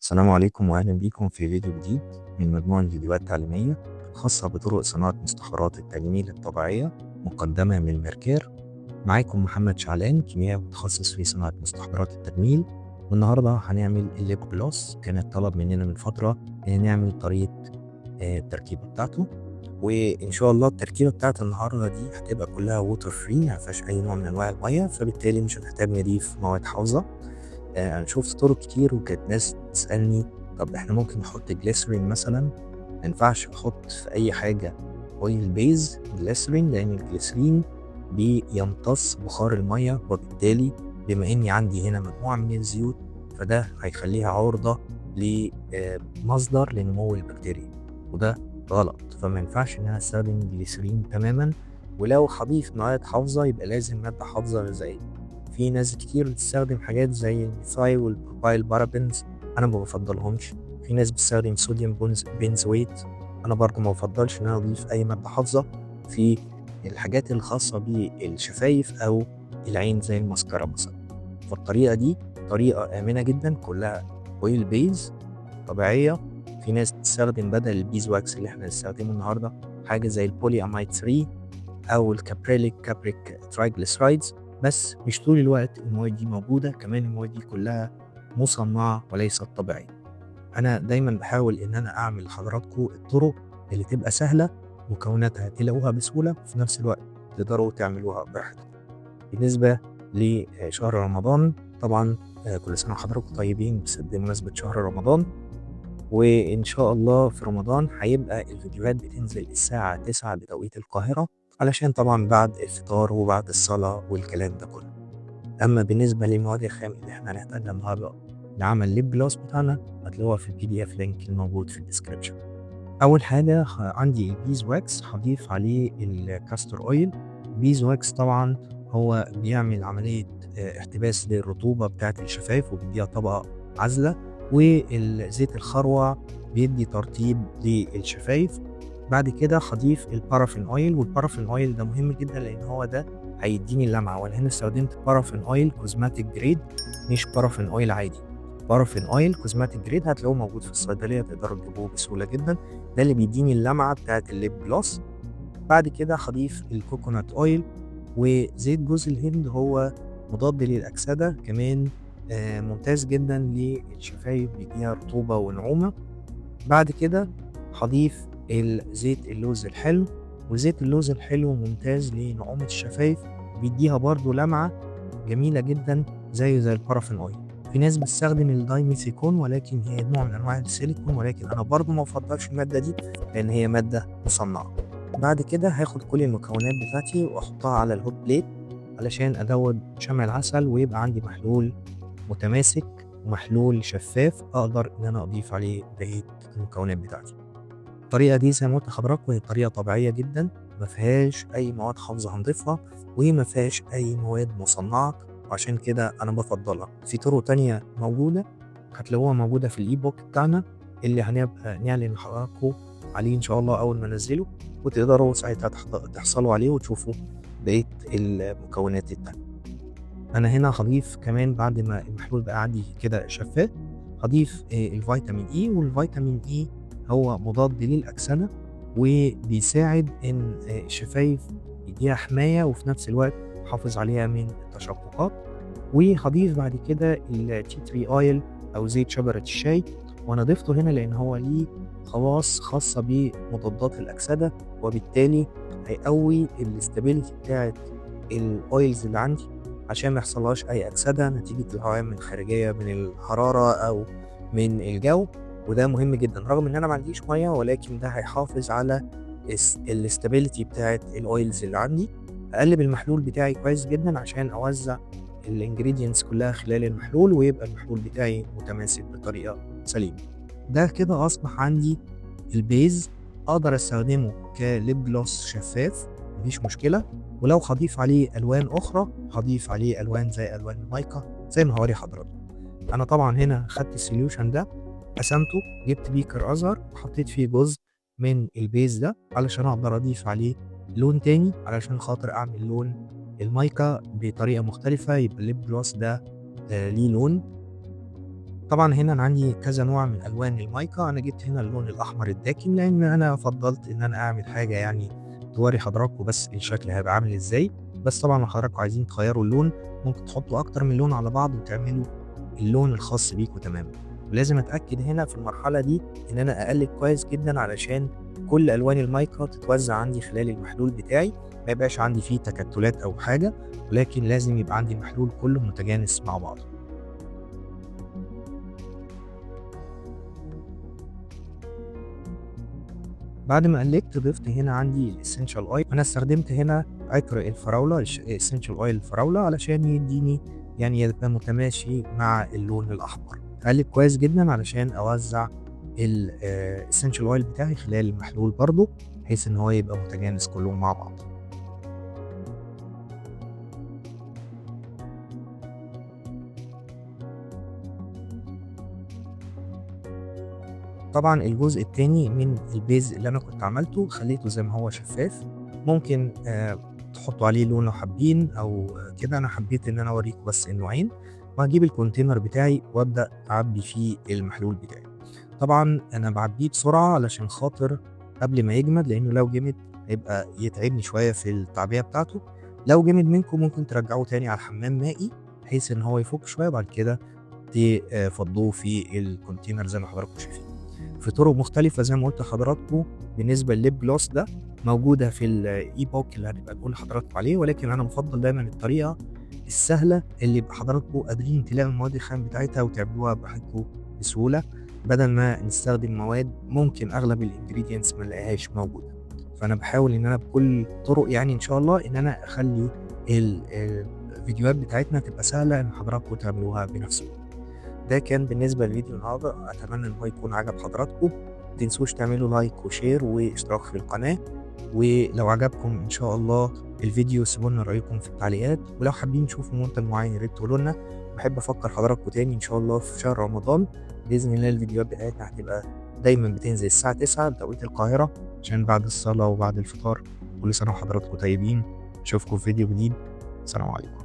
السلام عليكم وأهلا بيكم في فيديو جديد من مجموعة فيديوهات تعليمية خاصة بطرق صناعة مستحضرات التجميل الطبيعية مقدمة من ميركير. معاكم محمد شعلان، كيميائي متخصص في صناعة مستحضرات التجميل. والنهاردة هنعمل ال lip gloss. كان الطلب مننا من فترة إن نعمل طريقة التركيبة بتاعته، وإن شاء الله التركيبة بتاعت النهاردة دي هتبقى كلها water free، ما فيهاش أي نوع من أنواع المية، فبالتالي مش هنحتاج نضيف مواد حافظة. أنا شُفت طرق كتير وكانت ناس تسألني: طب إحنا ممكن نحط جليسرين مثلًا؟ ما ينفعش أحط في أي حاجة oil base glycerin، لأن الجليسرين بيمتص بخار المَيّة، وبالتالي بما إني عندي هنا مجموعة من الزيوت فده هيخلّيها عُرضة ل مصدر لنمو البكتيريا، وده غلط، فما ينفعش إن أنا أستخدم جليسرين تمامًا. ولو هاضيف مواد حافظة يبقى لازم مادة حافظة غذائية. في ناس كتير بتستخدم حاجات زي ال methyl وال propyl parabens، أنا ما بافضّلهمش. في ناس بتستخدم sodium benzoate، أنا برضه ما بافضّلش إن أنا أضيف أي مادة حافظة في الحاجات الخاصة بالشفايف أو العين زي الماسكارا مثلًا. فالطريقة دي طريقة آمنة جدًا، كلها oil base طبيعية. في ناس بتستخدم بدل ال beeswax اللي إحنا هنستخدمه النهارده حاجة زي ال polyamide 3 أو ال caprylic capric triglycerides، بس مش طول الوقت المواد دي موجودة، كمان المواد دي كلها مصنعة وليست طبيعية. أنا دايمًا باحاول إن أنا أعمل لحضراتكم الطرق اللي تبقى سهلة، مكوناتها تلاقوها بسهولة، وفي نفس الوقت تقدروا تعملوها براحتكم. بالنسبة لشهر رمضان طبعًا، كل سنة وحضراتكم طيبين بمناسبة شهر رمضان، وإن شاء الله في رمضان هيبقى الفيديوهات بتنزل الساعة 9:00 بتوقيت القاهرة، علشان طبعًا بعد الفطار وبعد الصلاة والكلام ده كله. أما بالنسبة للمواد الخام اللي إحنا هنحتاجها النهارده لعمل lip gloss بتاعنا هتلاقوها في ال PDF link الموجود في ال description. أول حاجة عندي ال beeswax، هضيف عليه ال castor oil. beeswax طبعا هو بيعمل عملية احتباس للرطوبة بتاعة الشفايف وبيديها طبقة عازلة، والزيت الخروع بيدي ترطيب للشفايف. بعد كده هضيف ال paraffin oil، وال paraffin oil ده مهم جدا لان هو ده هيديني اللمعه، وانا هنا استخدمت paraffin oil cosmetic grade مش paraffin oil عادي. paraffin oil cosmetic grade هتلاقوه موجود في الصيدليه، تقدروا تجيبوه بسهولة جدا، ده اللي بيديني اللمعة بتاعت ال lip gloss. بعد كده هضيف ال coconut oil وزيت جوز الهند، هو مضاد للاكسده كمان، ممتاز جدا للشفايف، بيديها رطوبة ونعومه. بعد كده هضيف الزيت اللوز الحلو، وزيت اللوز الحلو ممتاز لنعومة الشفايف، بيديها برضو لمعة جميلة جدا زيه زي ال paraffin oil. في ناس بتستخدم ال dimethicone، ولكن هي نوع من انواع السيليكون، ولكن انا برضو ما بفضلش المادة دي لان هي مادة مصنعة. بعد كده هاخد كل المكونات بتاعتي واحطها على ال hot plate علشان ادوب شمع العسل ويبقى عندي محلول متماسك ومحلول شفاف اقدر ان انا اضيف عليه بقية المكونات بتاعتي. الطريقة دي زي ما قلت لحضراتكم هي طريقة طبيعية جدا، ما فيهاش أي مواد حافظة هنضيفها وما فيهاش أي مواد مصنعة، وعشان كده أنا بفضلها. في طرق تانية موجودة هتلاقوها موجودة في ال e-book بتاعنا اللي هنبقى نعلن لحضراتكم عليه إن شاء الله أول ما ننزله، وتقدروا ساعتها تحصلوا عليه وتشوفوا بقية المكونات التانية. أنا هنا هضيف كمان بعد ما المحلول بقى عندي كده شفاف هضيف ال vitamin E، وال vitamin E هو مضاد للأكسدة وبيساعد إن الشفايف يديها حماية وفي نفس الوقت يحافظ عليها من التشققات. وهضيف بعد كده ال tea tree oil أو زيت شجرة الشاي، وأنا ضفته هنا لأن هو ليه خواص خاصة بمضادات الأكسدة، وبالتالي هيقوي ال stability بتاعت ال oils اللي عندي عشان ما يحصلهاش أي أكسدة نتيجة العوامل الخارجية من الحرارة أو من الجو. وده مهم جدا رغم ان انا ما عنديش ميه، ولكن ده هيحافظ على ال stability بتاعت ال oils اللي عندي. اقلب المحلول بتاعي كويس جدا عشان اوزع ال ingredients كلها خلال المحلول ويبقى المحلول بتاعي متماسك بطريقة سليمه. ده كده اصبح عندي ال base، اقدر استخدمه ك lip gloss شفاف مفيش مشكله، ولو هضيف عليه الوان اخرى هضيف عليه الوان زي الوان المايكا زي ما هوري حضراتكم. انا طبعا هنا خدت ال solution ده قسمته، جبت beaker اصغر وحطيت فيه جزء من ال base ده علشان اقدر اضيف عليه لون تاني، علشان خاطر اعمل لون المايكا بطريقة مختلفه، يبقى ال lip gloss ده ليه لون. طبعا هنا انا عندي كذا نوع من الوان المايكا. انا جبت هنا اللون الاحمر الداكن لان انا فضلت ان انا اعمل حاجة يعني توري حضراتكم بس الشكل هيبقى عامل ازاي. بس طبعا لو حضراتكم عايزين تغيروا اللون ممكن تحطوا اكتر من لون على بعض وتعملوا اللون الخاص بيكم تماما. ولازم اتاكد هنا في المرحلة دي ان انا اقلب كويس جدا علشان كل الوان المايكا تتوزع عندي خلال المحلول بتاعي، ما يبقاش عندي فيه تكتلات او حاجة، ولكن لازم يبقى عندي المحلول كله متجانس مع بعضه. بعد ما قلبت ضفت هنا عندي ال essential oil. انا استخدمت هنا عطر الفراوله، ال essential oil الفراوله، علشان يديني يعني يبقى متماشي مع اللون الاحمر. اقلب كويس جدا علشان اوزع ال essential oil بتاعي خلال المحلول برضو، بحيث ان هو يبقى متجانس كلهم مع بعض. طبعا الجزء التاني من ال base اللي انا كنت عملته خليته زي ما هو شفاف، ممكن تحطوا عليه لون لو حابين او كده. انا حبيت ان انا اوريكم بس النوعين. وهجيب ال container بتاعي وابدا اعبي فيه المحلول بتاعي. طبعا انا بعبيه بسرعة علشان خاطر قبل ما يجمد، لانه لو جمد هيبقى يتعبني شوية في التعبئه بتاعته. لو جمد منكم ممكن ترجعوه تاني على الحمام مائي بحيث ان هو يفك شوية، وبعد كده تفضوه في ال container زي ما حضراتكم شايفين. في طرق مختلفة زي ما قلت لحضراتكم بالنسبة للل lip gloss ده موجودة في ال e-book اللي هنبقى نقول لحضراتكم عليه، ولكن انا بفضل دايما الطريقة السهلة اللي يبقى حضراتكم قادرين تلاقوا المواد الخام بتاعتها وتعملوها براحتكم بسهولة، بدل ما نستخدم مواد ممكن اغلب ال ingredients ما نلاقيهاش موجودة. فانا بحاول ان انا بكل طرق يعني ان شاء الله ان انا اخلي الفيديوهات بتاعتنا تبقى سهلة ان حضراتكم تعملوها بنفسكم. ده كان بالنسبة لفيديو النهارده، اتمنى ان هو يكون عجب حضراتكم. ما تنسوش تعملوا like و share واشتراك في القناة، ولو عجبكم ان شاء الله الفيديو سيبوا لنا رايكم في التعليقات، ولو حابين تشوفوا منتج معين يا ريت تقولوا لنا. بحب افكر حضراتكم تاني ان شاء الله في شهر رمضان باذن الله الفيديوهات بتاعتنا هتبقى دايما بتنزل الساعة 9 بتوقيت القاهرة، عشان بعد الصلاة وبعد الفطار. كل سنة وحضراتكم طيبين، اشوفكم في فيديو جديد. السلام عليكم.